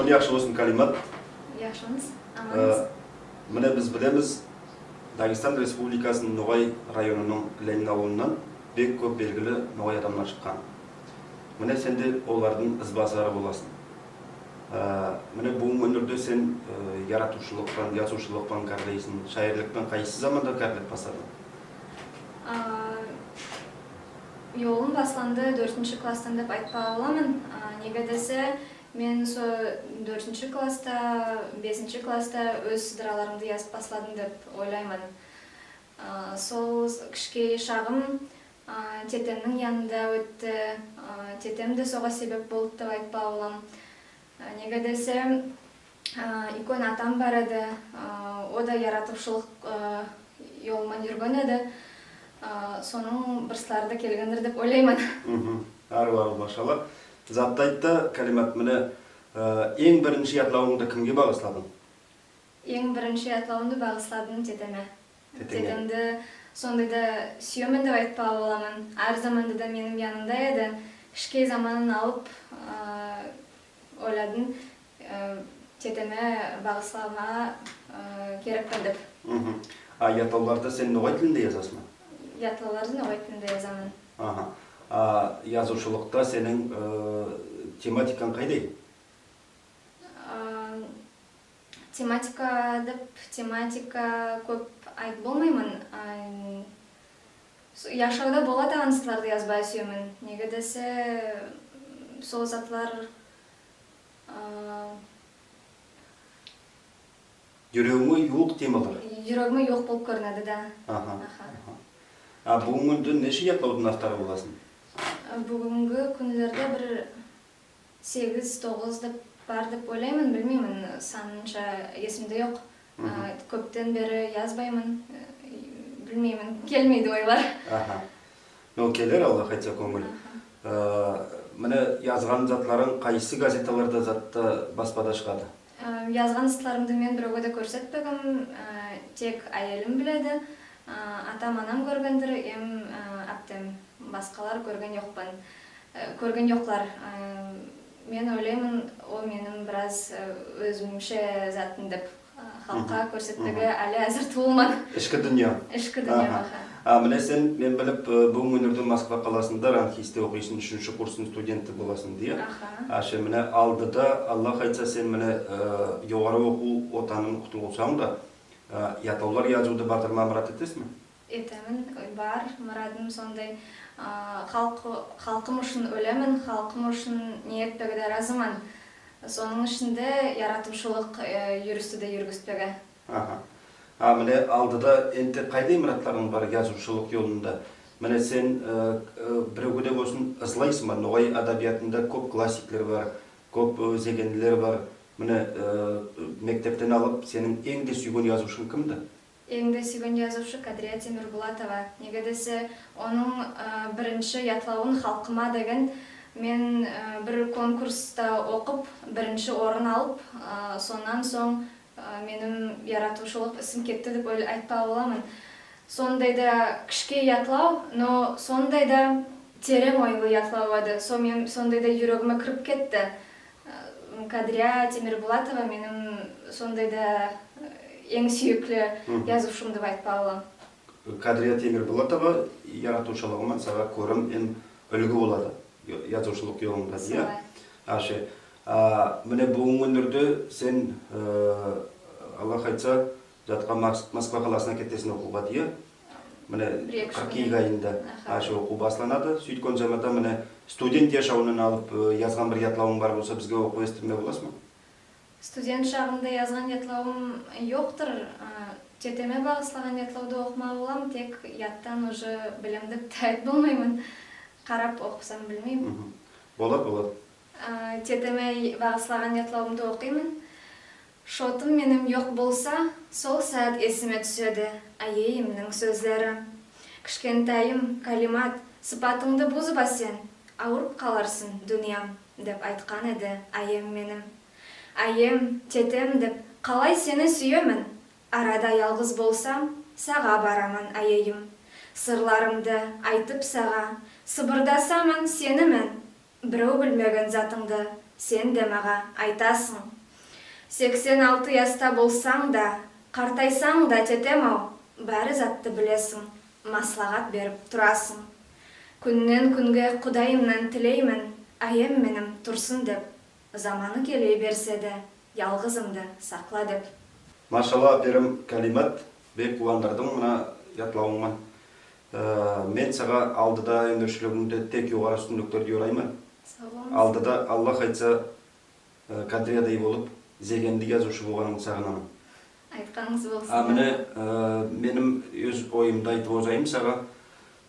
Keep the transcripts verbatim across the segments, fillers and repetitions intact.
Яхшы болсын, Калимат. Яхшымыз, аманмыз. Э, мине, биз билемиз, Дагестан Республикасынынъ Ногай районынынъ Ленин авылыннан бек коьп белгили ногай аьдемлер шыккан. Мине, сен де олардынъ ызбасары боласынъ. Э, мине, буьгуьнги куьнлерде сен, э, яратувшылык пан, язувшылык пан каьрлейсинъ, шаирлик пен кайсы заманда каьрлеп басладынъ? А, йолым басланды доьртинши класстан деп айтпага боламан. А, неге десе, мен со доьртинши класста, бесинши класста оьз сыдыраларымды язып басладым деп ойлайман. А, сол кишкей шагым, а, тетемнинъ янында оьтти. А, тетем де сога себеп болды деп айтпага болам. А, неге десе, а, уьйкен атам бар эди, а, о да яратувшылык, а, йолы ман юрген эди. А, сонынъ бир сырлары да келгендир деп ойлайман. Мгм. Арув, арув, машалла. Затты айт та, Калимат, мине, э, энъ биринши ятлавынъды кимге багысладынъ? Энъ биринши ятлавымды багысладым тетеме. Тетенъе. Тетемди сондай да суьемен деп айтпага боламан. Аьр заманда да меним янымда эди. Кишкей заманнан алып, а, ойладым, а, тетеме багысламага, а, керекпен деп. Мгм. А ятлавларды сен ногай тилинде язасынъма? Ятлавларды ногай тилинде язаман. Аха. А язувшылыкта сенинъ, э, тематиканъ кайдай? А, тематика деп, тематика коьп айтып болмайман. А, с- яшавда болатаган затларды язбага суьемен. Неге десе, м, сол затлар, а, Юрегинъе ювык темалар. Юрегиме ювык болып коьринеди, да. Аха. Аха. А буьгуьнги куьнде неше ятлавдынъ авторы боласынъ? Буьгуьнги куьнлерде бир сегиз-тогыз деп бар деп ойлайман, билмеймен, санынша эсимде йок. Мгм. А, коьптен бери язбайман, э, билмеймен, келмейди ойлар. Аха. Ну, келер, Алла айтса, коьнъил. Аха. Э, мине, язган затларынъ кайсы газеталарда, затта, баспада шыгады? Э, язган затларымды мен биревге де коьрсетпегем, э, тек аьелим биледи. Э, атам-анам коьргендир, эм, э, аптем. Баскалар коьрген йокпан. Э, коьрген йоклар. Э, мен ойлайман, ол меним бираз, э, оьзимше затым деп, э, халкка Мгм. коьрсетпеге аьли аьзир тувылман. Ишки дуныя. Ишки дуныя, Аха. аха. А мине сен, мен билип, э, буьгуьнги куьнлерде Москва каласында РАНХИС-те окыйсынъ, уьшинши курстынъ студенти боласынъ, дия? Аха. Аьше, мине, алдыда, Алла айтса, сен, мине, э, йогары окув отанын кутылсанъ да, э, ятлавлар язувды бардырмага мырат этесинъме? Этемен, бар мырадым сондай. А, халк, халкым уьшин оьлемен, халкым уьшин не этпеге де разыман. Сонынъ ишинде яратувшылык, э, юристи де юргистпеге. Аха. А мине, алдыда энди кайдай мыратларынъ бар язувшылык йолында? Мине, сен, э, э, биревге де болсын ызлайсынъма? Ногай адабиатында коьп классиклер бар, коьп, э, зейинлилер бар. Мине, э, мектептен алып, сенинъ энъ де суьйген язувшынъ кимди? Энъ де суьйген язувшы Кадрия Темирбулатова. Неге десе, онынъ, э, биринши ятлавын «Халкыма» деген мен, э, бир конкурста окып, биринши орын алып, э, соннан сонъ, э, меним яратувшылык исим кетти деп ойлай, айтпага боламан. Сондай да кишкей ятлав, но сондай да теренъ ойлы ятлав эди. Со мен, сондай да юрегиме кирип кетти. Э, Кадрия Темирбулатова меним сондай да, э, энъ суьйикли язувшым деп айтпага боламан. Кадрия Темирбулатова яратувшылыгы ман сага коьрим эм уьлги болады. Язувшылык йолында, дия? Солай. Аьше. А мине, буьгуьнги куьнлерде сен, э, Алла айтса, затка Мос- Москва каласына кетесинъ окувга, дия? Мине, Бир-эки кыркуьйек куьннен. Айында. Аха. Аьше, окув басланады. Суьйткен заманда, мине, студент яшавыннан алып, э, язган бир ятлавынъ бар болса, бизге окып эситтирмеге боласынъма? Студент шагымда язган ятлавым йоктыр. А, тетеме багыслаган ятлавды окымага болам, тек яттан уже билем деп те айтып болмайман. Карап окысам, билмеймен. Мгм. Болады, болады. А, тетеме багыслаган ятлавымды окыйман. Шотым меним йок болса, сол саьат эсиме туьседи аьейимнинъ соьзлери. «Кишкентайым, Калимат, сыпатынъды бузба сен, авырып каларсынъ, дуныям», — деп айткан эди аьем меним. Аьем, тетем деп калай сени суьемен. Арада ялгыз болсам, сага бараман, аьейим. Сырларымды айтып сага, сыбырдасаман сени мен. Бирев билмеген затынъды сен де мага айтасынъ. Сексен алты яста болсанъ да, картайсанъ да, тетем-ав, баьри затты билесинъ, маслагат берип турасынъ. Куьннен куьнге Кудайымнан тилеймен, аьем меним турсын деп. Заманы келе берсе де, ялгызымды сакла деп. Машалла, аьперим калимат, бек кувандырдынъ мына ятлавынъ ман. Аь, мен сага алдыда оьнершилигинъде тек йогары уьстинликлер йорайман. Сав болынъыз. Алдыда, Алла айтса, аь, Кадриядай болып, зейинли язувшы болганынъды сагынаман. Айтканынъыз болсын. А мине, аь, меним оьз ойымды айтып озайым сага.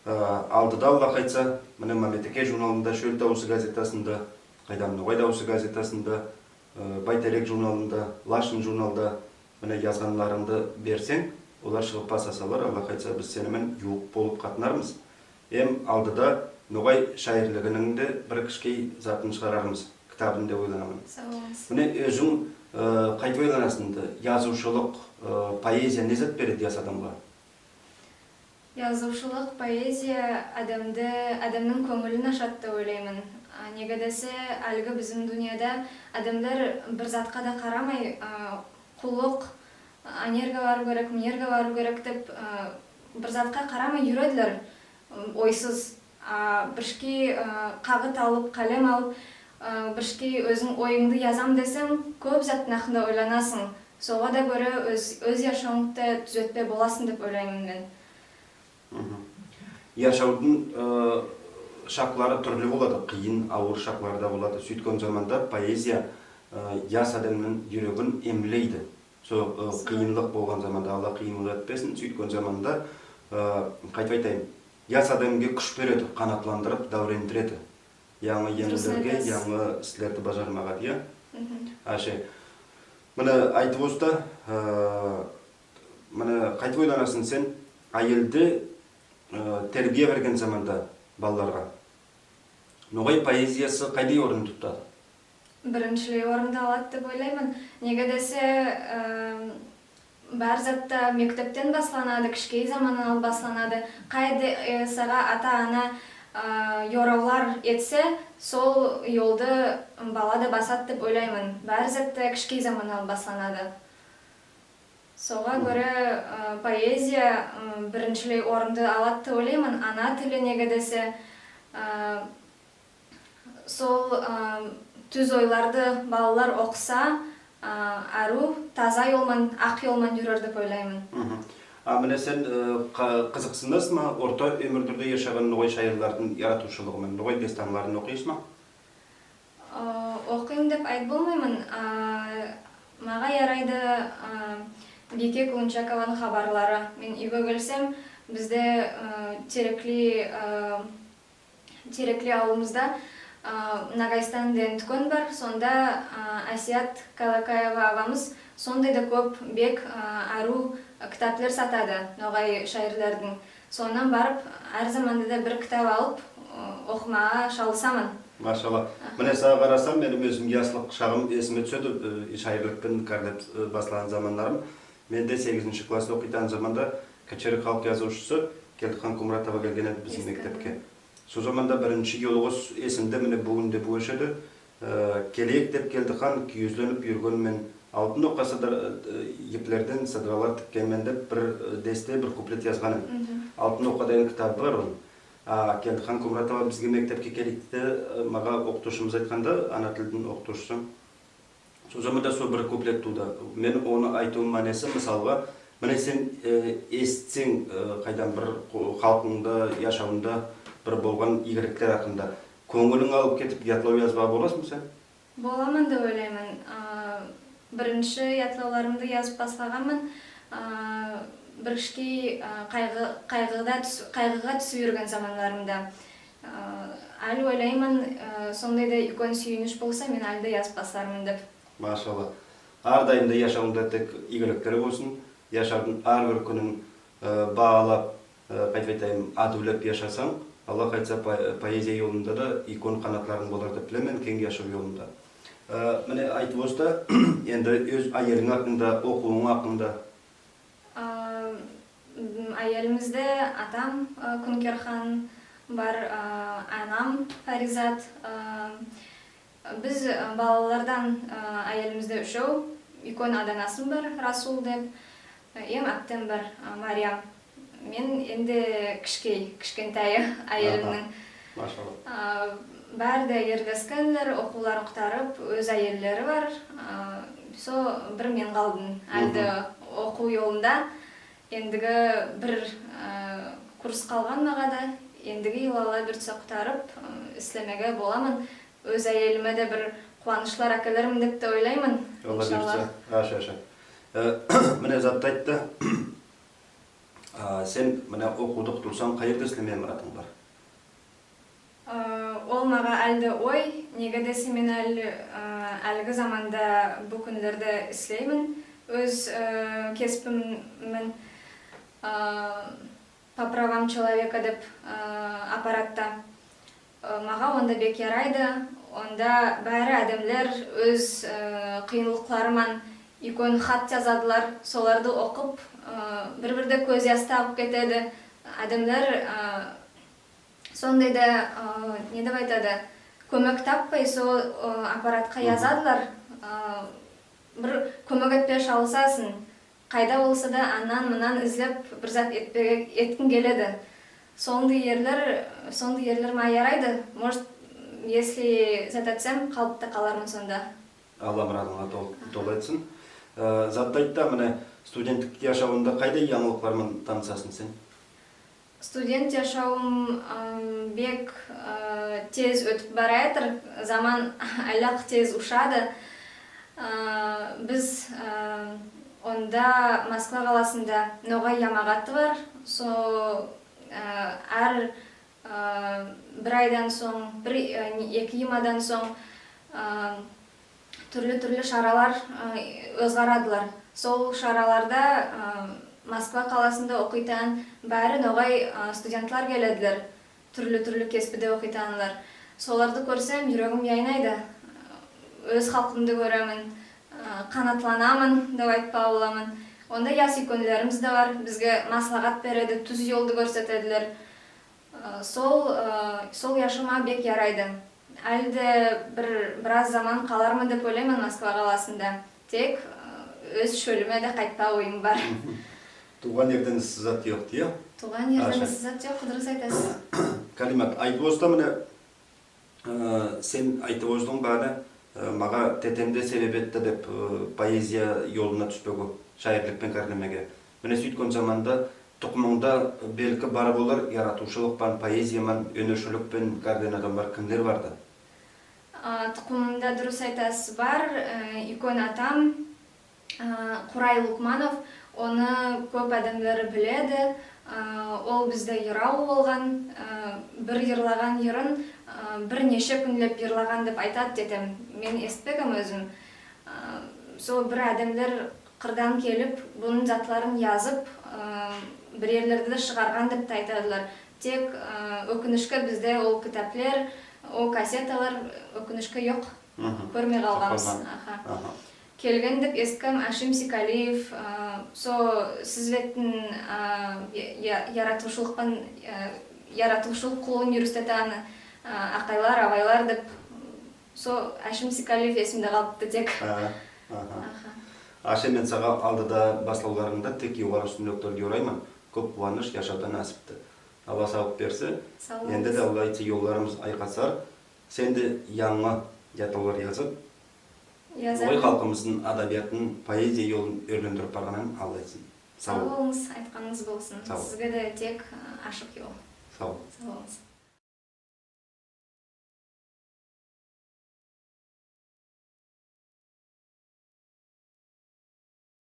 Аь, алдыда, Алла айтса, мине «Маьметекей» журналында, «Шоьл тавысы» газетасында, кайдам, «Ногай давысы» газетасында, аь, «Байтерек» журналында, «Лашын» журналда, мине, язганларынъды берсенъ, олар шыгып басласалар, Алла айтса, биз сени мен ювык болып катнармыз. Эм алдыда ногай шаирлигининъ де бир кишкей затын шыгарармыз, китабын деп ойланаман. Сав болынъыз. Мине, оьзинъ, аь, кайтип ойланасынъ энди, язувшылык, аь, поэзия не зат береди яс аьдемге? Язувшылык, поэзия аьдемди, аьдемнинъ коьнъилин ашады деп ойлайман. А, неге десе, аьлиги бизим дуныяда аьдемлер бир затка да карамай, а, куллык, аьнерге барув керек, минерге барув керек деп, а, бир затка карамай юредилер, м, ойсыз. А бир кишкей, а, кагыт алып, калем алып, а, бир кишкей оьзинъ ойынъды язам десенъ, коьп заттынъ акында ойланасынъ. Сога да коьре оьз, оьз яшавынъды да туьзетпе боласынъ деп ойлайман мен. Мгм. Яшавдынъ, аь, шаклары туьрли болады, кыйын, авыр шаклар да болады. Суьйткен заманда поэзия, аь, яс аьдемнинъ юрегин эмлейди. Сол, аь, кыйынлык болган заманда, Алла кыйынлык этпесин, суьйткен заманда, аь, кайтип айтайым, яс аьдемге куьш береди, канатландырып, даьврендиреди. Янъы енъиллерге, янъы ислерди бажармага, ия? Мгм. Аьше. Мине, айтып озды, аь, мине, кайтип ойланасынъ сен, аьелде, аь, тербия берген заманда балаларга ногай поэзиясы кайдай орын тутады? Бириншилей орынды алады деп ойлайман. Неге десе, аь, баьри зат та мектептен басланады, кишкей заманнан алып басланады. Кайда, аь, сага ата-ана, аь, йоравлар этсе, сол йолды бала да басады деп ойлайман. Баьри зат та кишкей заманнан алып басланады. Сога коьре, аь, поэзия, м, бириншилей орынды алады деп ойлайман. Ана тили, неге десе, аь, сол, аь, туьз ойларды балалар окыса, аь, аьрув, таза йол ман, ак йол ман юрер деп ойлайман. Мгм. А мине сен, аь, ка-, кызыксынасынъма орта оьмирлерде яшаган ногай шаирлердинъ яратувшылыгы ман, ногай дестанларын окыйсынъма? Аь, окыйман деп айтып болмайман. Аь, мага ярайды, аь, Бийке Кулунчакованынъ хабарлары. Мен уьйге келсем, бизде, аь, Терекли, аь, Терекли авылымызда, аь, «Ногайстан» деген туькан бар. Сонда, аь, Асият Калакаева абамыз сондай да коьп бек, аь, аьрув китаплер сатады ногай шаирлердинъ. Соннан барып, аьр заманда да бир китап алып, аь, окымага шалысаман. Машалла. Аха. Мине, сага карасам, меним оьзим яслык шагым эсиме туьседи, аь, шаирлик пен каьрлеп, аь, баслаган заманларым. Мен де сегизинши классты окыйтаган заманда К Ч Р халк язувшысы Келдихан Кумратова келген эди бизим мектепке. Сол заманда биринши йолыгыс эсимде, мине, буьгуьн де бу эшеди. Аь, келеек деп Келдихан, кийизленип юргенмен, алтын окка сыдыр-, аь, йиплерден сыдыралар тиккенмен деп бир, аь, десте, бир куплет язган эдим. Мгм. Алтын окка деген китабы бар онынъ. А Келдихан Кумратова бизге мектепке келеек деп, аь, мага окытувшымыз айтканда, ана тилдинъ окытувшысы. Сол заманда сол бир куплет тувды. Мен оны айтувым маьнеси, мысалга, мине сен, аь, эситсенъ, аь, кайдам бир ко-, халкынъда, яшавында бир болган ийгиликлер акында, коьнъилинъ алып кетип, ятлав язбага боласынъма сен? Боламан деп ойлайман. Аь, биринши ятлавларымды язып баслаганман, аь, бир кишкей, аь, кайгы, кайгыда туьс-, кайгыга туьсип юрген заманларымда. Аь, аьли ойлайман, аь, сондай да уьйкен суьйиниш болса, мен аьли де язып басларман деп. Машалла. Аьр дайым да яшавынъда тек ийгиликлер болсын. Яшавдынъ аьр бир куьнин, аь, баалап, аь, кайтип айтайым, аьдуьвлеп яшасанъ, Алла айтса, по-, поэзия йолында да уьйкен канатларынъ болар деп билемен, кенъ яшав йолында. Аь, мине, айтып озды, энди оьз аьелинъ акында, окувынъ акында. Аь, м, аьелимизде атам, аь, Кункерхан бар, аь, анам Фаризат, аь, биз, аь, балалардан, аь, аьелимизде уьшев, Уьйкен аданасым бар, Расул деп, эм аптем бар, а, Мариям. Мен энди кишкей, кишкентайы аьелимнинъ. Аха. Машалла. А, баьри де эрлескенлер, окувларын кутарып, оьз аьеллери бар. А, со бир мен калдым. Аьли де окув йолында. Эндиги бир, аь, курс калган мага да, эндиги йыл Алла буйыртса кутарып, аь, ислемеге боламан. Оьз аьелиме де бир куванышлар аькелермен деп те ойлайман. Алла буйыртса. Иншалла. Аьше, аьше. Аь, мине затты айтты. Аь, сен мине окувды кутылсанъ, кай ерде ислемеге мырадынъ бар? Аь, ол мага аьли де ой, неге десе мен аьли, аь, аьлиги заманда, бу куьнлерде ислеймен оьз, аь, кеспим мен, аь, «По правам человека» деп, аь, аппаратта. Аь, мага онда бек ярайды, онда баьри аьдемлер оьз, аь, кыйынлыклары ман уьйкен хат язадылар, соларды окып, аь, бир-бирде коьз яс та агып кетеди. Аьдемлер, аь, сондай да, аь, не деп айтады, коьмек таппай, сол, аь, аппаратка язадылар. Аь, бир коьмек этпеге шалысасынъ. Кайда болса да, аннан-муннан излеп, бир зат этпеге, эткинъ келеди. Сондай ерлер, сондай ерлер мага ярайды. Может, если зат этсем, калып та каларман сонда. Алла мырадынъа тол-, тол этсин. Аь, затты айтты, мине, студентлик яшавынъда кайдай янъылыклар ман танысасынъ сен? Студент яшавым, ам, бек, аь, тез оьтип бараятыр. Заман айлак тез ушады. Аь, биз, аь, онда, Москва каласында ногай ямагаты бар. Со, аь, аьр, аь, бир айдан сонъ, бир, аь, не, эки юмадан сонъ, аь, туьрли-туьрли шаралар, аь, озгарадылар. Сол шараларда, аь, Москва каласында окыйтан баьри ногай, аь, студентлер келедилер. Туьрли-туьрли кеспиде окыйтанлар. Соларды коьрсем, юрегим яйнайды. Оьз халкымды коьремен, аь, канатланаман деп айтпага боламан. Онда ясуьйкенлеримиз де бар. Бизге маслагат береди, туьз йолды коьрсетедилер. Аь, сол, аь, сол яшав мага бек ярайды. Аьли де бир, бираз заман каларман деп ойлайман Москва каласында. Тек, аь, оьз шоьлиме де кайтпага ойым бар. Тувган ерден ыссы зат йок, дейди, я? Тувган ерден ыссы зат йок, дурыс айтасыз. Калимат, айтып озсам, мине, аь, сен айтып оздынъ баьри, аь, мага тетем де себеп этти деп, аь, поэзия йолына туьспеге, шаирлик пен каьрлемеге. Мине, суьйткен заманда тукымынъда, белки, бар болар яратувшылык пан, поэзия ман, оьнершилик пен каьрлеген аьдемлер, кимлер барды? Аь, тукымымда, дурыс айтасыз, бар, аь, уьйкен атам, аь, Курай Лукманов, оны коьп аьдемлер биледи. Аь, ол бизде йыравы болган, аь, бир йырлаган йырын, аь, бир неше куьнлеп йырлаган деп айтады тетем. Мен эситпегем оьзим. Аь, сол бир аьдемлер кырдан келип, мунынъ затларын язып, аь, бир ерлерде де шыгарган деп те айтадылар. Тек, аь, оькинишке, бизде ол китаплер, ол кассеталар, оькинишке, йок. Коьрмей калганмыз. Аха. Келген деп эситкем Аьшим Сикалиев, аь, со сизбеттинъ, аь, я-, я-, яратувшылык пан, аь, яратувшылык кулын юргистетаган, аь, акайлар, абайлар деп. Со Аьшим Сикалиев эсимде калыпты тек. Аха, аха. Аьше, мен сага алдыда баславларынъда тек йогары уьстинликлер йорайман. Коьп куваныш, яшавда насипти. Алла савлык берсе, энди де, Алла айтса, йолларымыз айкасар. Сен де янъы ятлавлар язып, ногай халкымыздынъ адабиатын, поэзия йолын оьрлендирип барганынъ Алла этсин. Сав бол. Сав болынъыз, айтканынъыз болсын. Сизге де тек, аь, ашык йол. Сав бол. Сав болынъыз.